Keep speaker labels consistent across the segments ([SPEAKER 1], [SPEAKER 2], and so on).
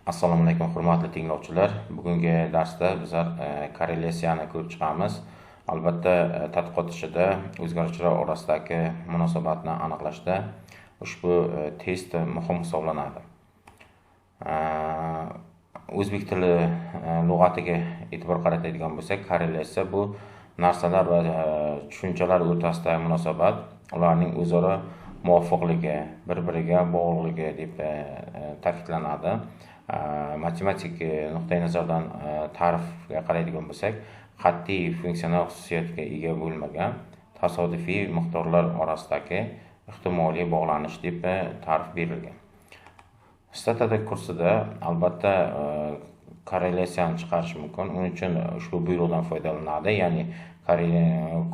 [SPEAKER 1] Assalomu alaykum, hurmatli tinglovchilar. Bugungi darsda bizlar korrelyatsiyani ko'rib chiqamiz. Albatta, tadqiqot ishida o'zgaruvchilar orasidagi munosabatni aniqlashda ushbu test muhim hisoblanadi. O'zbek tili lug'atiga e'tibor qaratadigan bo'lsak, korrelyatsiya bu narsalar va tushunchalar o'rtasidagi munosabat, ularning o'zaro muvofiqligi, bir-biriga bog'liqligi deb ta'kidlanadi. Matematik nuqtai nazardan ta'rifga qaraydigan bo'lsak, qat'iy funksional xususiyatga ega bo'lmagan tasodifiy miqdorlar orasidagi ehtimoliy bog'lanish deb ta'rif berilgan. Statada kursida albatta korrelyatsiyani chiqarish mumkin. Uning uchun ushbu buyruqdan foydalanadi, ya'ni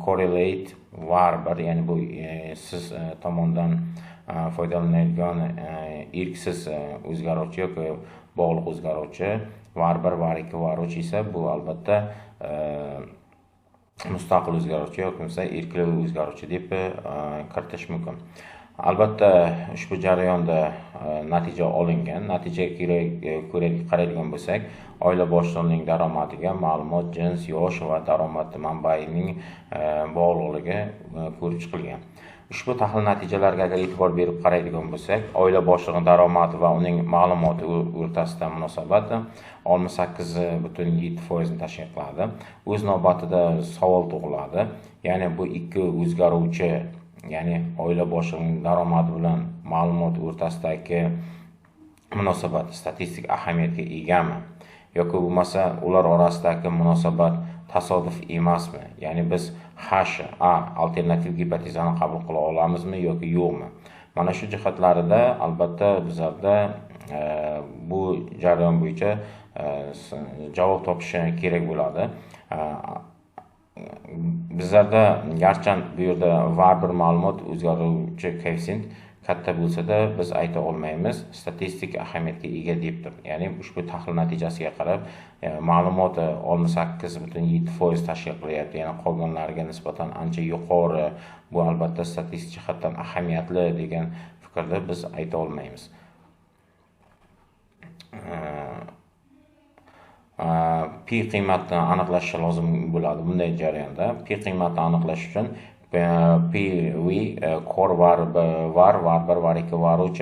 [SPEAKER 1] correlate var bir, ya'ni bu siz tomonidan foydalanadigan erksiz o'zgaruvchi yoki bog'liq o'zgaruvchi var 1, var 2, var 3 esa bu albatta mustaqil o'zgaruvchi yoki bo'lmasa erkli o'zgaruvchi deb kiritish mumkin. Albatta ushbu jarayonda natija olingan. Natijaga ko'ra qaraydigan bo'lsak, oila boshlig'ining daromadiga ma'lumot, jins, yosh va daromad manbaining bog'liqligi ko'rib chiqilgan. Ushbu tahlil natijalariga agar e'tibor berib qaraydigan bo'lsak, oila boshlig'ining daromadi va uning ma'lumoti o'rtasida munosabat 68,7% ni tashkil qiladi. O'z navbatida savol tug'iladi. Ya'ni bu ikki o'zgaruvchi, ya'ni oila boshlig'ining daromadi bilan ma'lumot o'rtasidagi munosabat statistik ahamiyatga egami yoki bo'lmasa ular orasidagi munosabat tasodif emasmi? Ya'ni biz HA alternativ gipotezani qabul qila olamizmi yoki yo'qmi? Mana shu jihatlarida albatta bizlarda bu jarayon bo'yicha javob topish kerak bo'ladi. Bizlarda garchi bu yerda var bir ma'lumot o'zgaruvchi koeffitsient katta bo'lsa-da, biz ayta olmaymiz statistik ahamiyatga ega deb turib. Ya'ni ushbu tahlil natijasiga qarab ma'lumot 68,7% tashkil qilyapti, ya'ni qolganlariga nisbatan ancha yuqori. Bu albatta statistik jihatdan ahamiyatli degan fikrni biz ayta olmaymiz. Pi qiymatini aniqlash lozim bo'ladi bunday jarayonda. Pi qiymatini aniqlash uchun P V cor var var var 1 var 2 var 3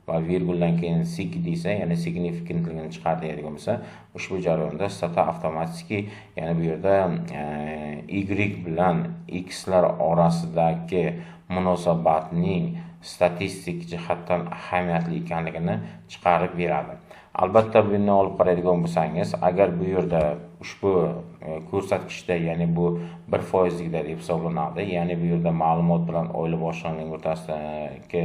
[SPEAKER 1] va virguldan keyin sig desa, ya'ni significantligini chiqar deydigan bo'lsa, ushbu jarayonda stata avtomatik, ya'ni bu yerda y bilan x lar orasidagi munosabatning statistik jihatdan ahamiyatli ekanligini chiqarib beradi. Albatta buni olib qaraydigan bo'lsangiz, agar bu yerda ushbu ko'rsatkichda, ya'ni bu 1%likda deb hisoblanadi, ya'ni bu yerda ma'lumot bilan oila boshlig'ining o'rtasidagi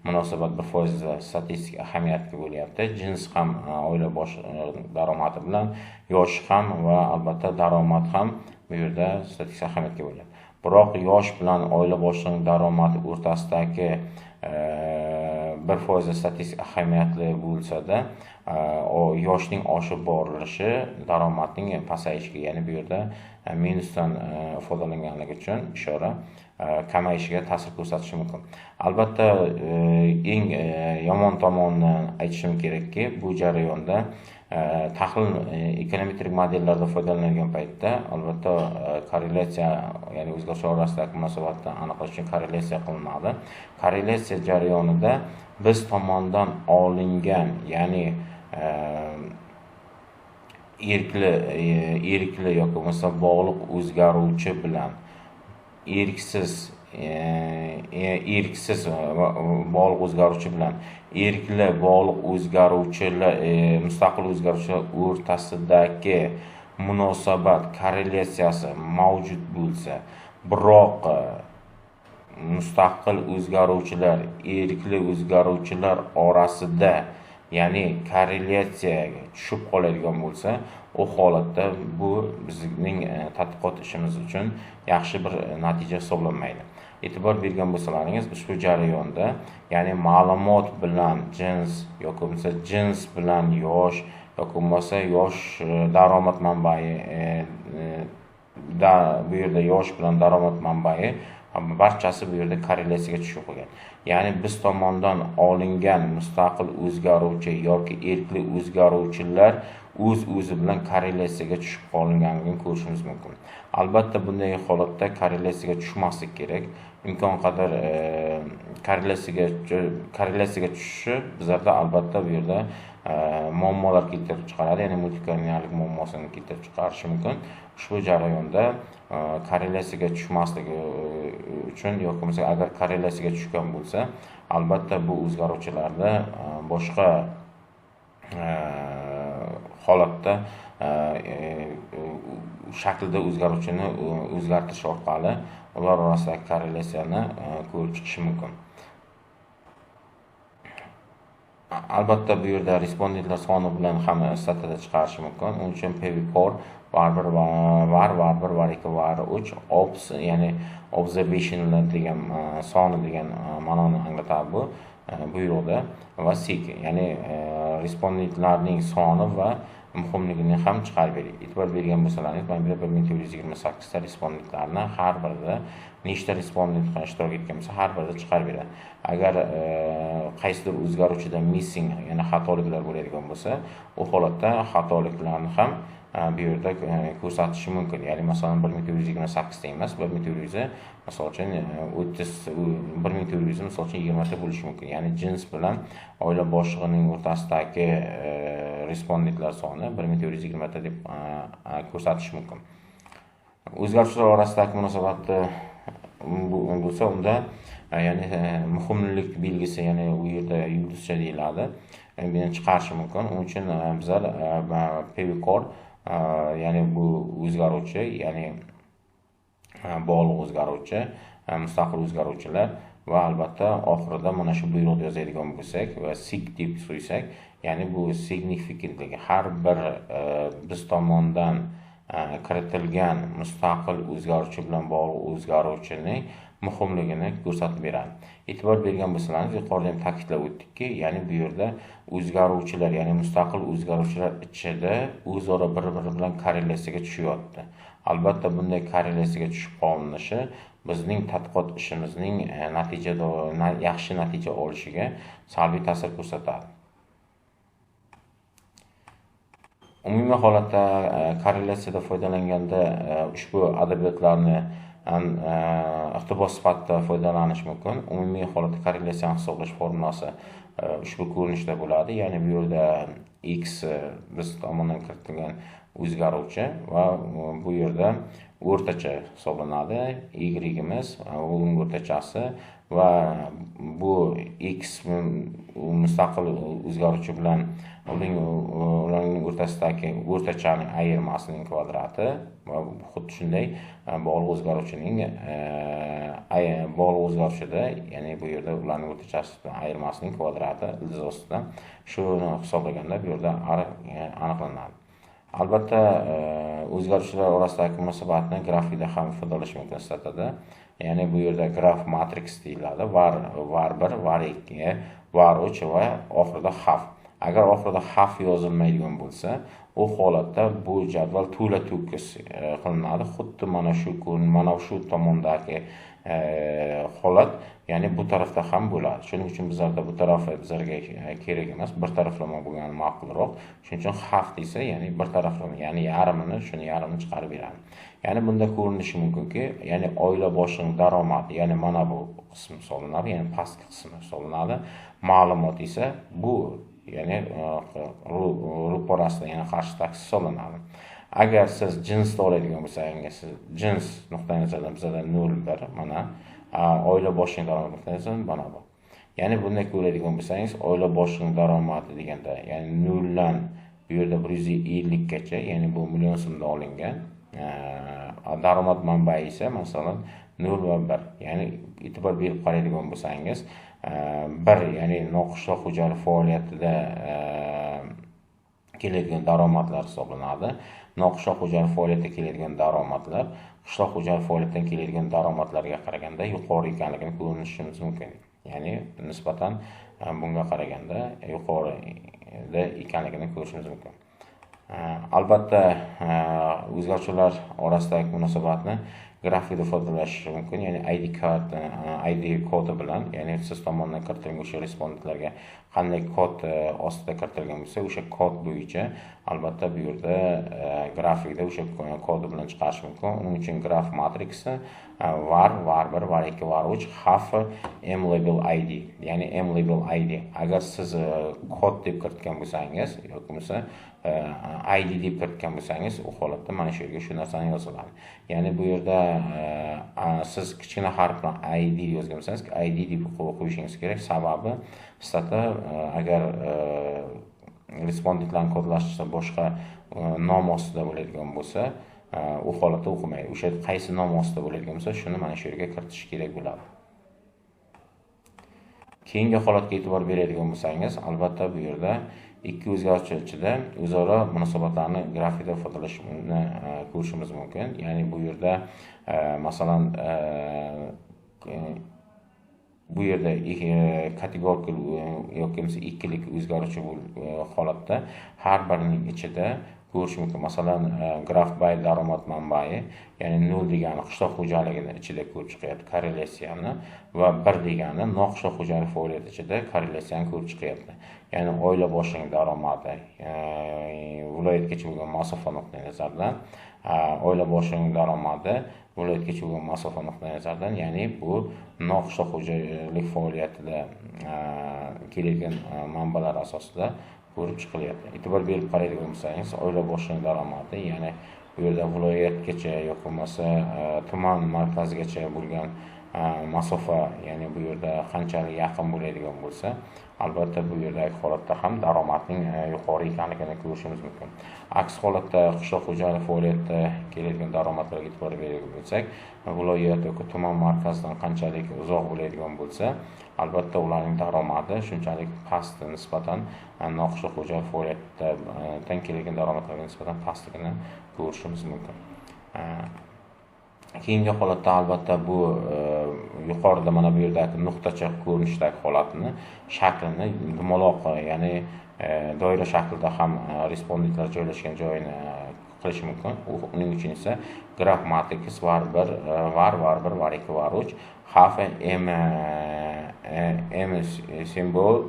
[SPEAKER 1] munosabat 1% statistik ahamiyatga bo'lyapti. Jins ham oila bosh daromadi bilan, yosh ham va albatta daromad ham bu yerda statistik ahamiyatga bo'lyapti. Biroq yosh bilan oila boshlig'ining daromadi o'rtasidagi 1% statistik ahamiyatli bo'lsa-da, yoshning oshib borilishi daromadning pasayishiga, ya'ni bu yerda minusdan ifodalanganligi uchun ishora kamayishiga ta'sir ko'rsatishi mumkin. Albatta eng yomon tomonini aytishim kerakki, bu jarayonda tahlil ekonometrik modellarda foydalanilgan paytda albatta korrelyatsiya, ya'ni o'zgarishlar orasidagi munosabatni aniqlash uchun korrelyatsiya qilinadi. Korrelyatsiya jarayonida biz tomonidan olingan, ya'ni erkli yoki bo'lmasa bog'liq o'zgaruvchi bilan erksiz bog'liq o'zgaruvchi bilan erkli bog'liq o'zgaruvchilar, mustaqil o'zgaruvchilar o'rtasidagi munosabat korrelyatsiyasi mavjud bo'lsa, biroq mustaqil o'zgaruvchilar erkli o'zgaruvchilar orasida, ya'ni korrelyatsiyaga tushib qoladigan bo'lsa, u holatda bu bizning tadqiqot ishimiz uchun yaxshi bir natija hisoblanmaydi. E'tibor bergan bo'lsalaringiz, ushbu jarayonda, ya'ni ma'lumot bilan jins yoki bo'lmasa jins bilan yosh yoki bo'lmasa yosh daromad manbai da bu yerda yosh bilan daromad manbai barchasi bu yerda korrelyatsiyaga tushib qolgan. Ya'ni biz tomondan olingan mustaqil o'zgaruvchi yoki erkli o'zgaruvchilar o'z-o'zi bilan korrelyatsiyaga tushib qolinganligini ko'rishimiz mumkin. Albatta bunday holatda korrelyatsiyaga tushmaslik kerak. Imkon qadar korrelyatsiyaga tushishi bizlarda albatta bu yerda muammolar keltirib chiqaradi, ya'ni multikollinearlik muammosini keltirib chiqarishi mumkin. Ushbu jarayonda korrelyatsiyaga tushmasligi uchun yoki bo'lmasa agar korrelyatsiyaga tushgan bo'lsa, albatta bu o'zgaruvchilarda boshqa holatda shaklda o'zgaruvchini o'zgartirish orqali ular orasidagi korrelyatsiyani ko'rib chiqishi mumkin. Albatta bu yerda respondentlar soni bilan ham statada chiqarishi mumkin. Uning uchun PV-core var 1, var 1, var 2, var 3 obs, ya'ni observationlar degan soni degan ma'noni anglatadi bu buyruqda va sig, ya'ni respondentlarning soni va muhimligini ham chiqarib beradi. E'tibor bergan bo'lsalaringiz, mana bu yerda 1428 ta respondentlarni har birida nechta respondent ishtirok etgan bo'lsa, har birida chiqarib beradi. Agar qaysidir o'zgaruvchida missing, ya'ni xatoliklar bo'ladigan bo'lsa, u holatda xatoliklarni ham bu yerda ko'rsatishi mumkin. Ya'ni masalan 1428 ta emas, 1400 misol uchun 30, 1400 misol uchun 20 ta bo'lishi mumkin. Ya'ni jins bilan oila boshlig'ining o'rtasidagi respondentlar soni 1420 ta deb ko'rsatish mumkin. O'zgaruvchilar orasidagi munosabatni bo'lsa, unda ya'ni muhimlik belgisi, ya'ni u yerda yulduzcha deyiladi, buni chiqarishi mumkin. Uning uchun bizlar PV-core, ya'ni bu o'zgaruvchi, ya'ni bog'liq o'zgaruvchi, mustaqil o'zgaruvchilar va albatta oxirida mana shu buyruqni yozadigan bo'lsak va sig deb qo'ysak, ya'ni bu signifikantligi har bir biz tomondan kiritilgan mustaqil o'zgaruvchi bilan bog'liq o'zgaruvchining muhimligini ko'rsatib beradi. E'tibor bergan bo'lsalaringiz, yuqorida ham ta'kidlab o'tdikki, ya'ni bu yerda o'zgaruvchilar, ya'ni mustaqil o'zgaruvchilar ichida o'zaro bir-biri bilan korrelyatsiyaga tushyapti. Albatta bunday korrelyatsiyaga tushib qolinishi bizning tadqiqot ishimizning yaxshi natija olishiga salbiy ta'sir ko'rsatadi. Umumiy holatda korrelyatsiyada foydalanganda ushbu adabiyotlarni iqtibos sifatida foydalanish mumkin. Umumiy holatda korrelyatsiyani hisoblash formulasi ushbu ko'rinishda bo'ladi. Ya'ni bu yerda x biz tomonidan kiritilgan o'zgaruvchi va bu yerda o'rtacha hisoblanadi. Y-imiz uning o'rtachasi va bu x mustaqil o'zgaruvchi bilan ularning o'rtasidagi o'rtachaning ayirmasining kvadrati va xuddi shunday bog'liq o'zgaruvchining bog'liq o'zgaruvchida, ya'ni bu yerda ularning o'rtachasi bilan ayirmasining kvadrati ildiz ostida shuni hisoblaganda bu yerda aniqlanadi. Albatta o'zgaruvchilar orasidagi munosabatni grafikda ham ifodalash mumkin statada. Ya'ni bu yerda graf matrix deyiladi. Var 1, var 2, var 3 va oxirida xavf. Agar oxirida xavf yozilmaydigan bo'lsa, u holatda bu jadval to'la to'kis qilinadi. Xuddi mana shu mana shu tomondagi holat, ya'ni bu tarafda ham bo'ladi. Shuning uchun bizlarda bu tarafi bizlarga kerak emas, bir taraflama bo'lgani ma'qulroq. Shuning uchun xavf desa, ya'ni bir taraflama, ya'ni yarmini, shuni yarmini chiqarib beradi. Ya'ni bunda ko'rinishi mumkinki, ya'ni oila boshining daromadi, ya'ni mana bu qism hisoblanadi, ya'ni pastki qismi hisoblanadi. Ma'lumot esa bu, ya'ni ro'parasida, ya'ni qarshi hisoblanadi. Agar siz jinsni oladigan bo'lsangiz, siz jins nuqtai nazaridan bizada 0,1 mana oila boshining daromadi nuqtai nazaridan mana bu. Ya'ni bunday ko'radigan bo'lsangiz, oila boshining daromadi deganda, ya'ni 0 dan bu yerda 150 gacha, ya'ni bu million so'mda olingan daromad manbai esa masalan 0 va 1. Ya'ni e'tibor berib qaraydigan bo'lsangiz, 1, ya'ni noqishloq xo'jalik faoliyatida keladigan daromadlar hisoblanadi. Noqishloq xo'jalik faoliyatida keladigan daromadlar qishloq xo'jalik faoliyatidan keladigan daromadlarga qaraganda yuqori ekanligini ko'rishimiz mumkin. Ya'ni nisbatan bunga qaraganda yuqorida ekanligini ko'rishimiz mumkin. Albatta o'zgaruvchilar orasidagi munosabatni Grafikda ifodalash mumkin, ya'ni ID kart, ID kodi bilan, ya'ni siz tomonidan kiritilgan o'sha respondentlarga qanday kod ostida kiritilgan bo'lsa, o'sha kod bo'yicha albatta bu yerda grafikda o'sha kodi bilan chiqarish mumkin. Uning uchun graf matriksi var, var 1, var 2, var 3, xavf m label ID, ya'ni m label ID. Agar siz kod deb kiritgan bo'lsangiz yoki bo'lmasa ID deb kiritgan bo'lsangiz, u holatda mana shu yerga shu narsani yoziladi. Ya'ni bu yerda siz kichkina harf bilan ID yozgan bo'lsangiz, ID deb qo'yishingiz kerak. Sababi stata agar respondentlarni kodlashda boshqa nom ostida bo'ladigan bo'lsa, u holatda o'qimaydi. O'sha qaysi nom ostida bo'ladigan bo'lsa, shuni mana shu yerga kiritish kerak bo'ladi. Keyingi holatga e'tibor beradigan bo'lsangiz, albatta bu yerda ikki o'zgaruvchi ichida o'zaro munosabatlarni grafikda ifodalashni ko'rishimiz mumkin. Ya'ni bu yerda masalan bu yerda kategorik yoki bo'lmasa ikkilik o'zgaruvchi holatda har birining ichida ko'rish mumkin. Masalan, graf by daromad manbai, ya'ni 0 degani qishloq xo'jaligini ichida ko'rib chiqyapti korrelyatsiyani va 1 degani noqishloq xo'jalik faoliyati ichida korrelyatsiyani ko'rib chiqyapti. Ya'ni oila boshining daromadi viloyatgacha bo'lgan masofa nuqtai nazaridan, oila boshining daromadi viloyatgacha bo'lgan masofa nuqtai nazaridan, ya'ni bu noqishloq xo'jalik faoliyatida keladigan manbalar asosida ko'rib chiqilyapti. E'tibor berib qaraydigan bo'lsangiz, oila boshining daromadi, ya'ni bu yerda viloyatgacha yoki bo'lmasa tuman markazigacha bo'lgan masofa, ya'ni bu yerda qanchalik yaqin bo'ladigan bo'lsa, albatta bu yerdagi holatda ham daromadning yuqori ekanligini ko'rishimiz mumkin. Aks holatda qishloq xo'jalik faoliyatida keladigan daromadlarga e'tibor beradigan bo'lsak, viloyat yoki tuman markazidan qanchalik uzoq bo'ladigan bo'lsa, albatta ularning daromadi shunchalik past, nisbatan noqishloq xo'jalik faoliyatidan keladigan daromadlarga nisbatan pastligini ko'rishimiz mumkin. Keyingi holatda albatta bu yuqorida mana bu yerdagi nuqtacha ko'rinishdagi holatni, shaklini dumaloq, ya'ni doira shaklida ham respondentlar joylashgan joyini qilish mumkin. Uning uchun esa graf matrix var 1, var, var 1, var 2, var 3, xavf m m simbol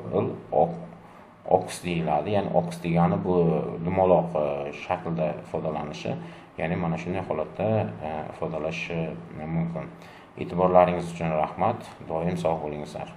[SPEAKER 1] ox deyiladi. Ya'ni ox degani bu dumaloq shaklda ifodalanishi, ya'ni mana shunday holatda ifodalash mumkin. E'tiborlaringiz uchun rahmat. Doim sog' bo'lingizlar.